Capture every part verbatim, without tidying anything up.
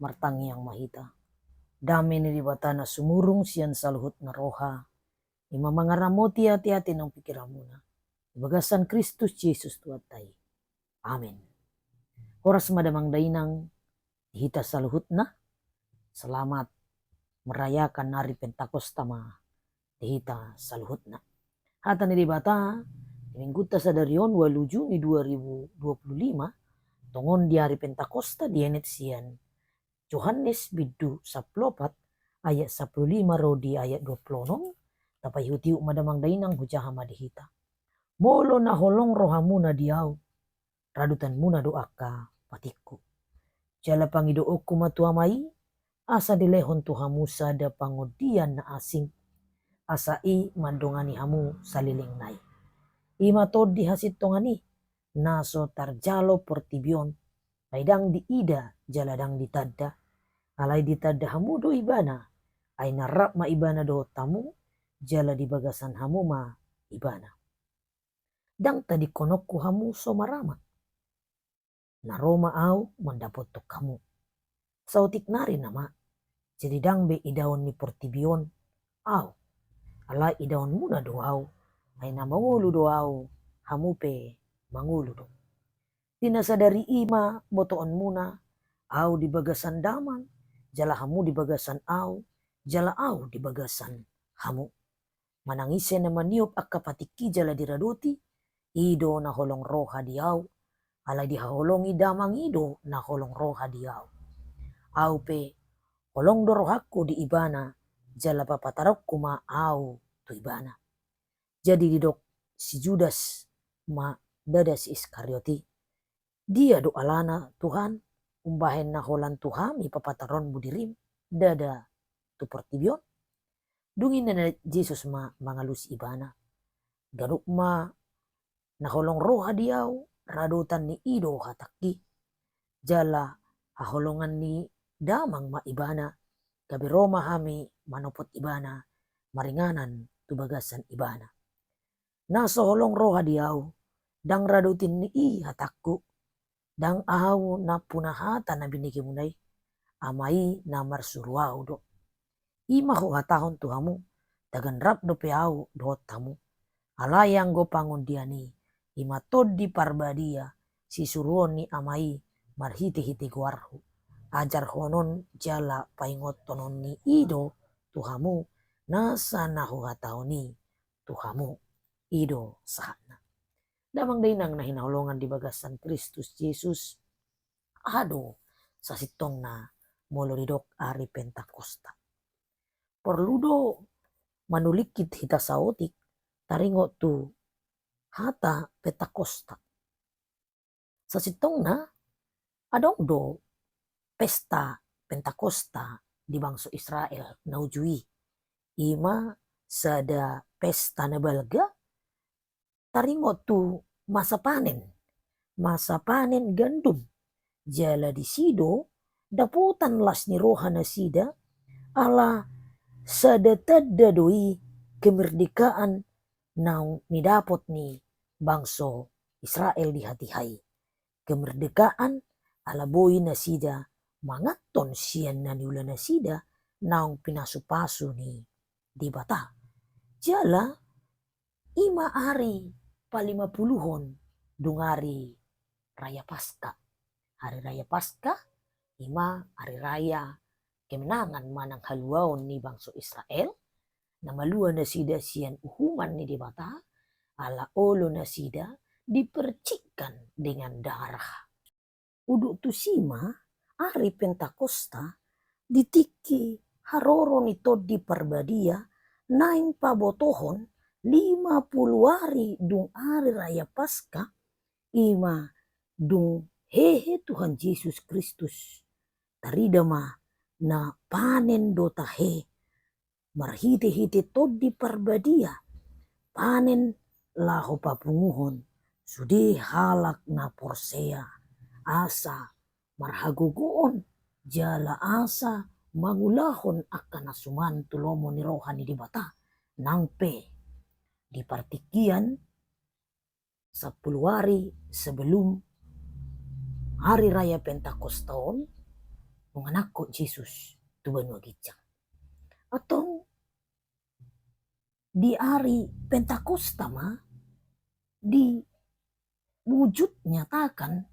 Martangiang ma hita. Dame ni Debata na sumurung sian saluhutna roha, i ma mangaramoti ateate nang pingkiranmuna, di bagasan Kristus Jesus Tuhanta i. Amen. Horas ma damang dainang di hita saluhutna. Selamat merayakan ari Pentakosta ma di hita saluhutna. Hata ni Debata di Minggunta sadari on, ualu Juni dua ribu dua puluh lima, tongon di ari Pentakosta, dienet sian Johannes bindu sampulu opat ayat sampulu lima ro di ayat dua puluh onom. Tapaihutihut ma damang dainang, hujaha ma di hita. Molo na holong rohamuna di Ahu, radotanmuna do angka patikku. Jala pangidoonku ma tu Ama i, asa dilehon tu hamu sada Pangondian na asing, asa i mandongani hamu saleleng nai. I ma Tondi hasintongan i, na so tarjalo portibi on, ai ndang diida jala ndang ditanda. Alai ditanda hamu do Ibana, ai na rap ma Ibana dohot hamu, jala di bagasan hamu ma Ibana. Ndang tadingkononku hamu so marama, na ro ma Ahu mandapothon hamu. Saotik nari nama, jadi ndang be idaon ni portibi on Ahu. Alai idaonmuna do Ahu, ai na mangolu do Ahu, hamu pe mangolu do. Di na sadari i ma botoonmuna, Ahu di bagasan Damang, jala hamu di bagasan Ahu, jala Ahu di bagasan hamu. Manang ise na maniop angka patikki jala diradoti, i do na holong roha di Ahu, alai dihaholongi Damang i do na holong roha di Ahu. Ahu pe holong do rohangku di Ibana, jala papataronku ma Ahu tu Ibana. Jadi didok si Judas ma, ndada si Iskariot i, dia do alana Tuhan, umbahen na holan tu hami papataronmu dirim, ndada tu portibi on? Dung i ninna Jesus ma mangalusi ibana, ganup ma na holong roha di Ahu, radotan ni i do hatangki. Jala haholongan ni Damang ma Ibana, gabe ro ma hami manopot Ibana, maringanan tu bagasan Ibana. Na so holong roha di Ahu, ndang radotan ni i hatangku, ndang Ahu nampuna hata na binegemuna i, Ama i na marsuru Ahu do. I ma huhatahon tu hamu, tagan rap dope Ahu dohot hamu. Alai anggo Pangondian i, i ma Tondi Parbadia, sisuruon ni Ama i marhitehite goarhu, ajarhonon jala paingothononni i do tu hamu nasa na huhatahon i tu hamu. I do sahatna. Damang dainang na hinaholongan di bagasan Kristus Jesus, aha do sasintongna molo didok ari Pentakosta? Porlu do manulingkit hita saotik taringot tu hata Pentakosta. Sasintongna, adong do pesta Pentakosta di bangso Israel na uju i. I ma sada pesta na balga taringot tu masa panen, masa panen gandum. Jala disi do dapotan las ni roha nasida, ala sada tanda do i kemerdekaan naung nidapot ni bangso Israel di hatiha i. Kemerdekaan ala boi nasida manganhon sian na niula nasida naung pinasupasu ni Debata. Jala i ma ari palimapuluhon dung ari Raya Paska. Ari Raya Paska i ma ari raya kemenangan manang haluaon ni bangso Israel, na malua nasida sian uhuman ni Debata, ala olo nasida dipercikkan dengan darah. Udut tusi ma ari Pentakosta, di tingki haroro ni Tondi Parbadia naeng pabotohon lima pulu ari dung ari Raya Paska, i ma dung hehe Tuhan Jesus Kristus. Tarida ma na panen do tahe marhitehite Tondi Parbadia, panen laho papunguhon sude halak na porsea, asa marhagogoon jala asa mangulahon angka na suman tu lomo ni roha ni Debata. Nang pe di partingkian sampulu ari sebelum ari Raya Pentakosta on, nunga nangkok Jesus tu banua ginjang. Antong di ari Pentakosta ma diwujud nyatakan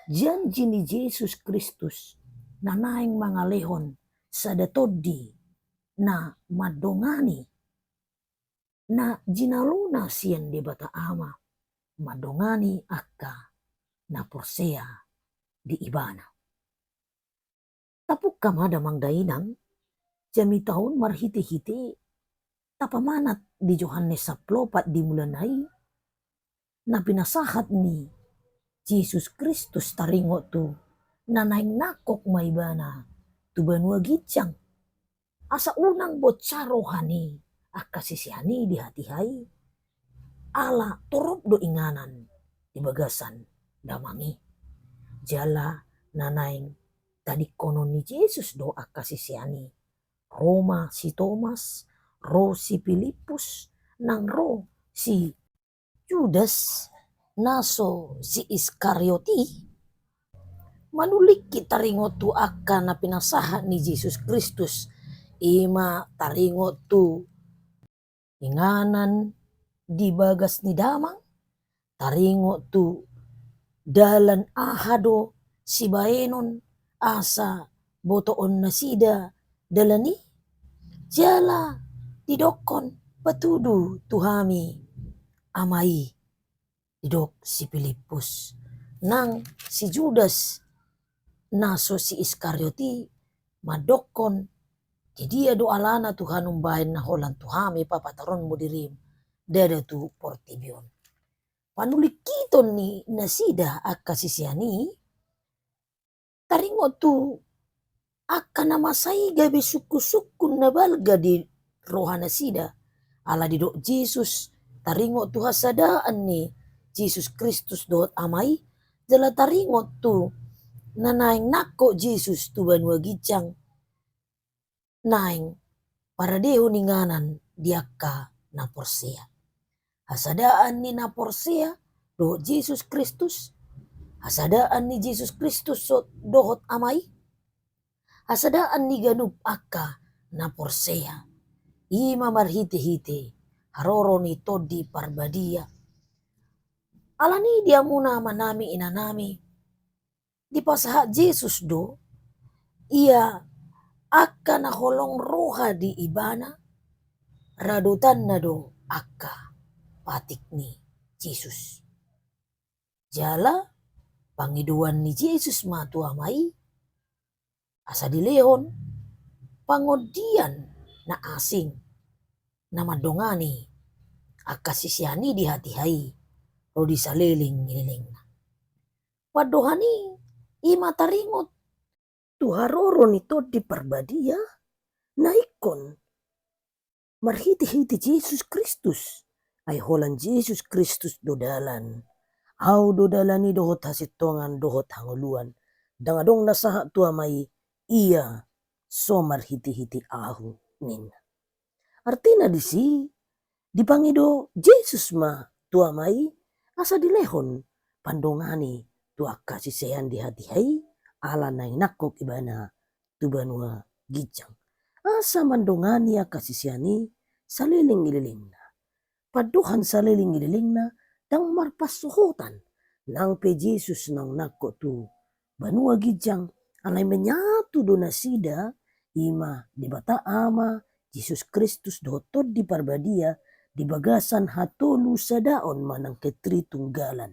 janji ni Jesus Kristus na naeng mangalehon sada tondi na mandongani, na jinalona sian Debata Ama, mandongani angka na porsea di Ibana. Tapungka ma damang dainang, jamita on marhitehite tapamanat di Johannes sampulu opat di mulana i, na pinasahat ni Jesus Kristus taringot tu na naeng nangkok ma Ibana tu banua ginjang, asa unang bonsa roha ni angka sisean i di hatiha i, ala torop do inganan di bagasan damang i. Jala na naeng tadingkonon ni Jesus do angka sisean i, ro ma si Tomas, ro si Pilippus, nang ro si Judas, na so si Iskariot i. Manulingki taringot tu angka na pinasahat ni Jesus Kristus, i ma taringot tu inganan di bagas ni damang, taringot tu dalan aha do sibaenon asa botoon nasida dalan i. Jala didokkon, patudu tu hami Ama i, didok si Pilippus. Nang si Judas, na so si Iskariot i, mandokkon, didia do alana Tuhan umbahen na holan tu hami papatoronmu dirim, ndada tu portibi on. Panulingkiton ni nasida angka sisean i, taringot tu angka na masa i gabe sungkun-sungkun na balga di roha nasida. Ala didok Jesus, taringot tu hasadaan ni Jesus Kristus dohot Ama i, jala taringot tu na naeng nangkok Jesus tu banua ginjang, naeng paradehon inganan di angka na porsea. Hasadaan ni na porsea dohot Jesus Kristus, hasadaan ni Jesus Kristus so-, dohot Ama i, hasadaan ni ganup angka na porsea, i ma marhitehite haroro ni Tondi Parbadia. Alani i di hamuna amanami inanami, dipasahat Jesus do, ia angka na holong roha di Ibana, radotanna do angka patik ni Jesus. Jala pangidoan ni Jesus ma tu Ama i, asa dilehon pangondian na asing, na mandongani angka sisean i di hatiha i, ro di saleleng ni lelengna. Pandohan i, i ma taringot tu haroro ni Tondi Parbadia, na ingkon marhitehite Jesus Kristus. Ai holan Jesus Kristus do dalan. Ahu do dalan i dohot hasintongan dohot hangoluan. Ndang adong na sahat tu Ama i, ia so marhitehite Ahu, ninna. Artina disi, dipangido Jesus ma tu Ama i, asa dilehon pandongani tu angka sisean di hatiha i, ala naeng nangkok Ibana tu banua ginjang. Asa mandongani angka sisean i saleleng ni lelengna. Pandohan saleleng ni lelengna ndang marpansohotan, nang pe Jesus naung nangkok tu banua ginjang, alai menyatu do nasida, i ma Debata Ama, Jesus Kristus dohot Tondi Parbadia, di bagasan hatolu sadaon manang ketritunggalan.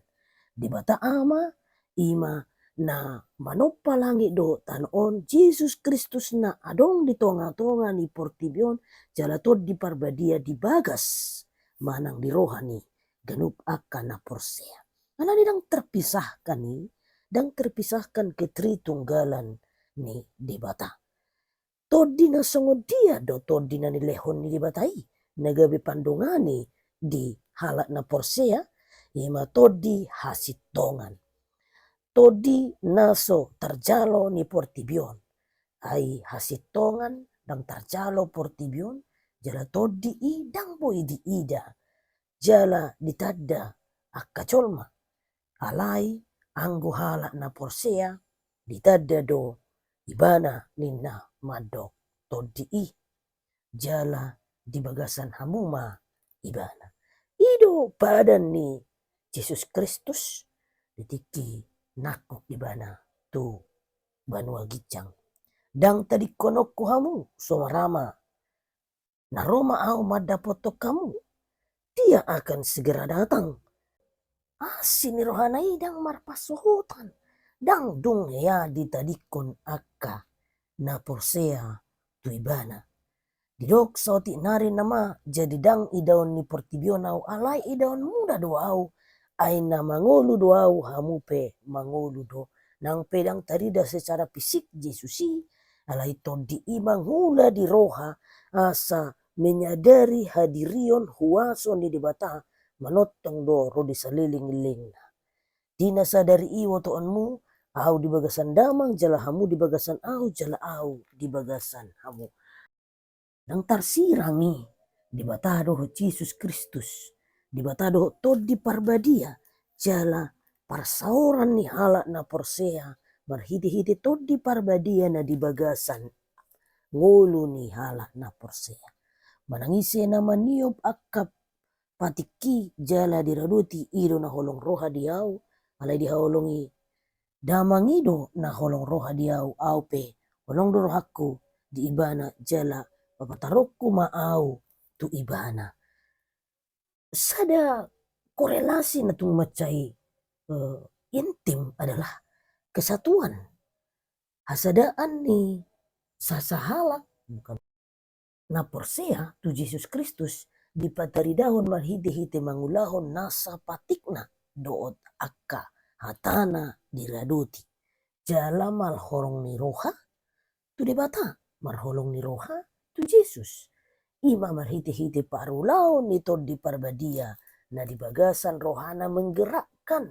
Debata Ama, i ma na manompa langit dohot tano on, Jesus Kristus na adong di tonga-tonga ni portibi on, jala Tondi Parbadia di bagas manang di roha ni ganup angka na porsea. Alani ndang terpisahkan i, ndang terpisahkan ketritunggalan ni Debata. Tondi na songon dia do tondi na nilehon ni Debata i, na gabe pandongani di halak na porsea, i ma tondi hasintongan. Tondi na so tarjalo ni portibi on, ai hasintongan ndang tarjalo portibi on, jala tondi i ndang boi diida jala ditanda angka jolma. Alai anggo halak na porsea, ditanda do Ibana ninna mandok tondi i, jala di bagasan hamu ma Ibana. I do padan ni Jesus Kristus di tingki nangkok Ibana tu banua ginjang. Ndang tadingkononku hamu, songon rama, na ro ma Ahu mandapothon hamu. Dia akan segera datang. Asi ni rohana i ndang marpansohotan, ndang dung hea ditadingkon angka na porsea tu Ibana. Didok saotik nari nama, jadi ndang idaon ni portibi on Ahu, alai idaonmuna do Ahu, ai na mangolu do Ahu, hamu pe mangolu do. Nang pe ndang tarida secara fisik Jesus i, alai tondi i mangula di roha, asa menyadari hadirion huaso ni Debata manongtong do ro di saleleng-lelengna. Di na sadari i uotoonmu, Ahu di bagasan Damang, jala hamu di bagasan Ahu, jala Ahu di bagasan hamu. Ndang tarsirang i, Debata dohot Jesus Kristus, Debata dohot Tondi Parbadia, jala parsaoran ni halak na porsea marhite-hite Tondi Parbadia na di bagasan ngolu ni halak na porsea. Manang ise na maniop angka patik i jala diradoti, i do na holong roha di Ahu, alai dihaholongi Damang i do na holong roha di Ahu, Ahu pe holong do rohangku di Ibana, jala papataronku ma Ahu tu Ibana. Sada korelasi na tung mansai, eh, intim adalah kesatuan, hasadaan ni sasahalak, bukan, na porsea tu Jesus Kristus dipataridahon marhite-hite mangulahon nasa patikna dohot angka hatana diradoti. Jala marholong ni roha tu Debata, marholong ni roha tu Jesus. I ma marhite-hite parulaon ni Tondi Parbadia na di bagasan rohana menggerakkan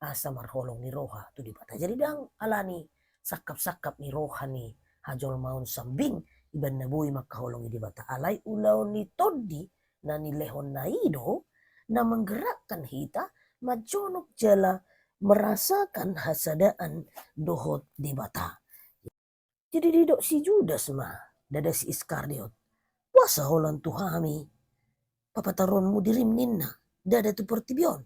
asa marholong ni roha tu Debata. Jadi ndang alani sangkap-sangkap ni roha ni hajolmaon sambing iban na boi mangkaholongi Debata, alai ulaon ni tondi na nilehonna i do na menggerakkan hita manjonok jala merasakan hasadaan dohot Debata. Jadi didok si Judas ma, ndada si Iskariot, boasa holan tu hami papataronmu dirim ninna, ndada tu portibi on?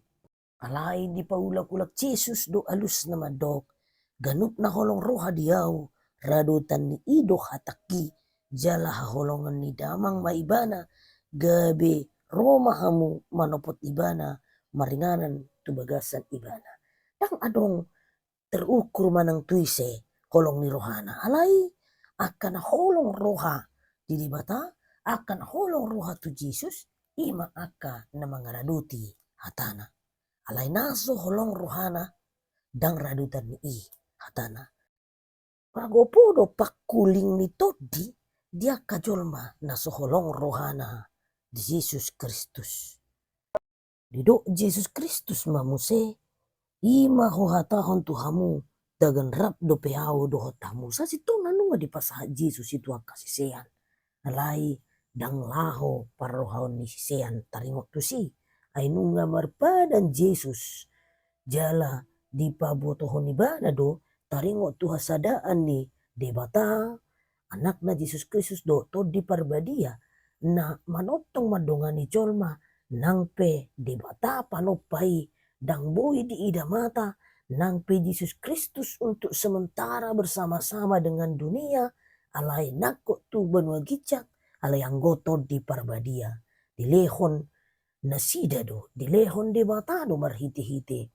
Alai dipaulak-ulak Jesus do alusna mandok, ganup na holong roha di Ahu, radotan ni i do hatangki, jala haholongan ni Damang ma Ibana, gabe ro ma hamu manopot Ibana, maringanan tu bagasan Ibana. Ndang adong terukur manang tu ise holong ni rohana. Alai angka na holong roha di Debata, angka na holong roha tu Jesus, i ma angka na mangaradoti hatana. Alai na so holong rohana, ndang radotan ni i hatana. Magopo do pangkuling ni tondi di angka jolma na so holong rohana di Jesus Kristus. Didok Jesus Kristus ma muse, i ma huhatahon tu hamu, tagan rap dope Ahu dohot hamu. Sasintongna nunga dipasahat Jesus i tu angka sisean. Alai ndang laho parrohaon ni sisean taringot tusi. Ai nunga marpadan Jesus, jala dipabotohon Ibana do taringot tu hasadaan ni Debata, Anakna Jesus Kristus dohot Tondi Parbadia, na manongtong mandongani jolma, nang pe Debata panompa i ndang boi diida mata, nang pe Jesus Kristus untuk sementara bersama-sama dengan dunia, alai nangkok tu banua ginjang, alai anggo Tondi Parbadia dilehon nasida do, dilehon Debata do marhite-hite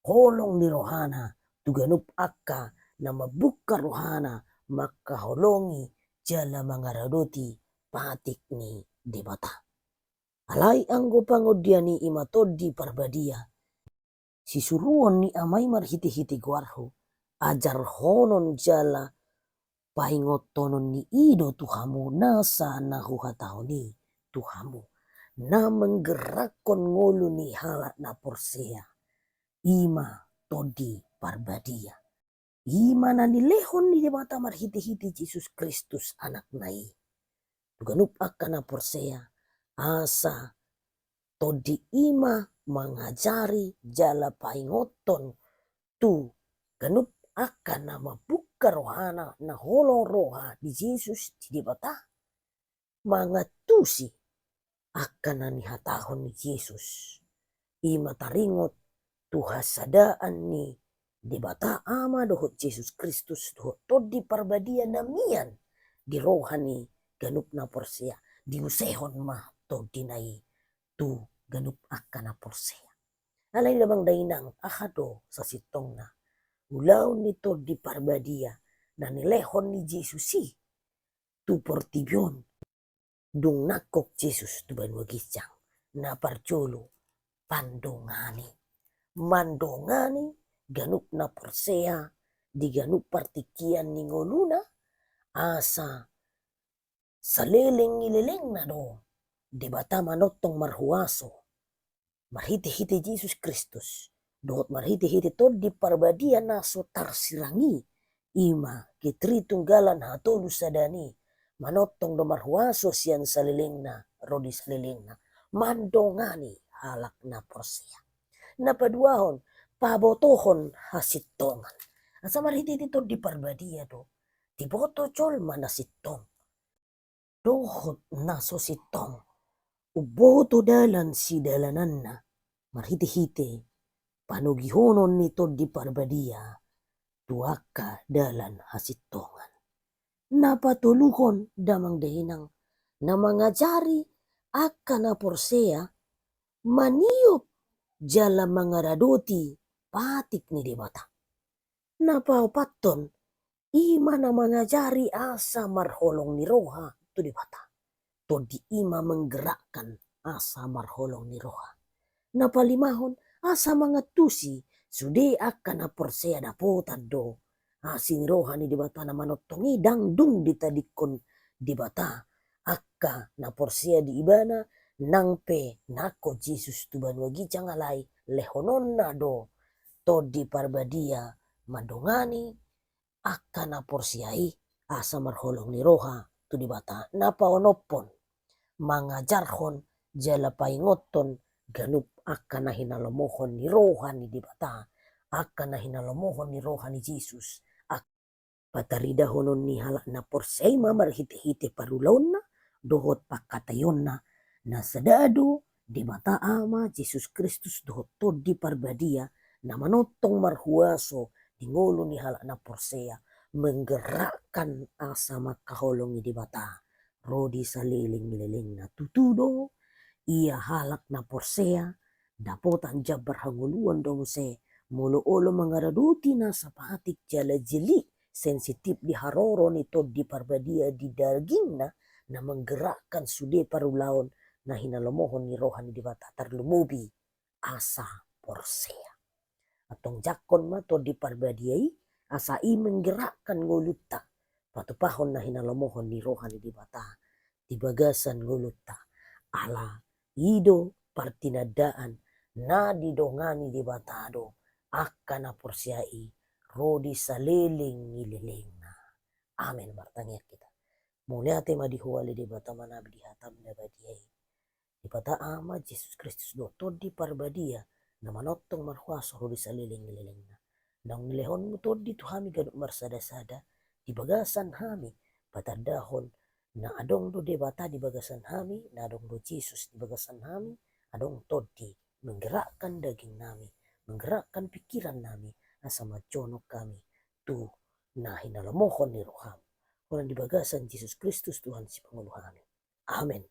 holong ni rohana tu ganup angka na mambuka rohana mangkaholongi jala mangaradoti patik ni Debata. Alai anggo pangondian i, i ma Tondi Parbadia, sisuruon ni Ama i marhite-hite goarhu, ajarhonon jala paingotonon ni i do tu hamu nasa na huhatahon i tu hamu, na menggerakkon ngolu ni halak na porsea, i ma Tondi Parbadia. I ma na nilehon ni Debata marhite-hite Jesus Kristus Anakna i tu ganup angka na porsea, asa Tondi i ma mangajari jala paingothon tu ganup angka na mambuka mambuka rohana na holong roha di Jesus di Debata, mangantusi angka na nihatahon ni Jesus. I ma taringot tu hasadaan ni Debata Ama dohot Jesus Kristus dohot Tondi Parbadia na mian di roha ni ganup na porsea, diusehon ma tondina i tu ganup angka na porsea. Alai damang dainang, aha do sasintongna ulaon ni Tondi Parbadia na nilehon ni Jesus i tu portibi on dung nangkok Jesus tu banua ginjang? Na parjolo, pandongani. Mandongani ganup na porsea di ganup partingkian ni ngoluna, asa saleleng ni lelengna do Debata manongtong marhuaso marhitehite Jesus Kristus dohot marhitehite Tondi Parbadia na so tarsirang i, i ma Tritunggalan hatolu sadana i, manongtong do marhuaso sian salelengna ro di salelengna, mandongani halak na porsea. Na paduahon, pabotohon hasintongan. Asa marhitehite Tondi Parbadia do diboto jolma na sintong dohot na so sintong, umboto dalan sidalananna marhitehite panogihonon ni Tondi Parbadia tu angka dalan hasintongan. Na patoluhon, damang dainang, na mangajari angka na porsea maniop jala mangaradoti patik ni Debata. Na paopathon, i ma na mangajari asa marholong ni roha tu Debata. Tondi i ma menggerakkan asa marholong ni roha. Na palimahon, asa mangantusi sude angka na porsea dapotan do asi ni roha ni Debata na manongtong i. Ndang dung ditadingkon Debata angka na porsea di Ibana, nang pe nangkok Jesus tu banua ginjang, alai lehononna do Tondi Parbadia mandongani angka na porsea i asa marholong ni roha tu Debata. Na paonomhon, mangajarhon jala paingothon ganup angka na hinalomohon ni roha ni Debata, angka na hinalomohon ni roha ni Jesus, angka pataridahonon ni halak na porsea i ma marhitehite parulaonna dohot pangkataionna na sada do Debata Ama, Jesus Kristus dohot Tondi Parbadia na manongtong marhuaso di ngolu ni halak na porsea, menggerakkan asa mangkaholongi Debata ro di saleleng ni lelengna. Tutu do, ia halak na porsea dapotan jambar hangoluan do muse molo olo mangaradoti nasa patik jala jeli sensitif di haroro ni Tondi Parbadia di dagingna, na menggerakkan sude parulaon na hinalomohon ni roha ni Debata, tarlumobi asa porsea. Antong jangkon ma Tondi Parbadia i asa i menggerakkan ngolunta patupahon na hinalomohon ni roha ni Debata di bagasan ngolunta. Ala i do partinandaan na didongani Debata do angka na porsea i ro di saleleng ni lelengna. Amen. Martangiang hita. Mauliate ma di Ho ale Debata manabi di hataM na badia i. Debata Ama, Jesus Kristus dohot Tondi Parbadia na manongtong marhuaso ro di saleleng ni lelengna. Naung nilehonMu Tondi tu hami ganup marsadasada di bagasan hami, patandahon na adong do Debata di bagasan hami, na adong do Jesus di bagasan hami, adong Tondi menggerakkan daging nami, menggerakkan pikiran nami, asa manjonok hami tu na hinalomohon ni rohaM. Holan di bagasan Jesus Kristus Tuhan Sipangolu hami. Amen.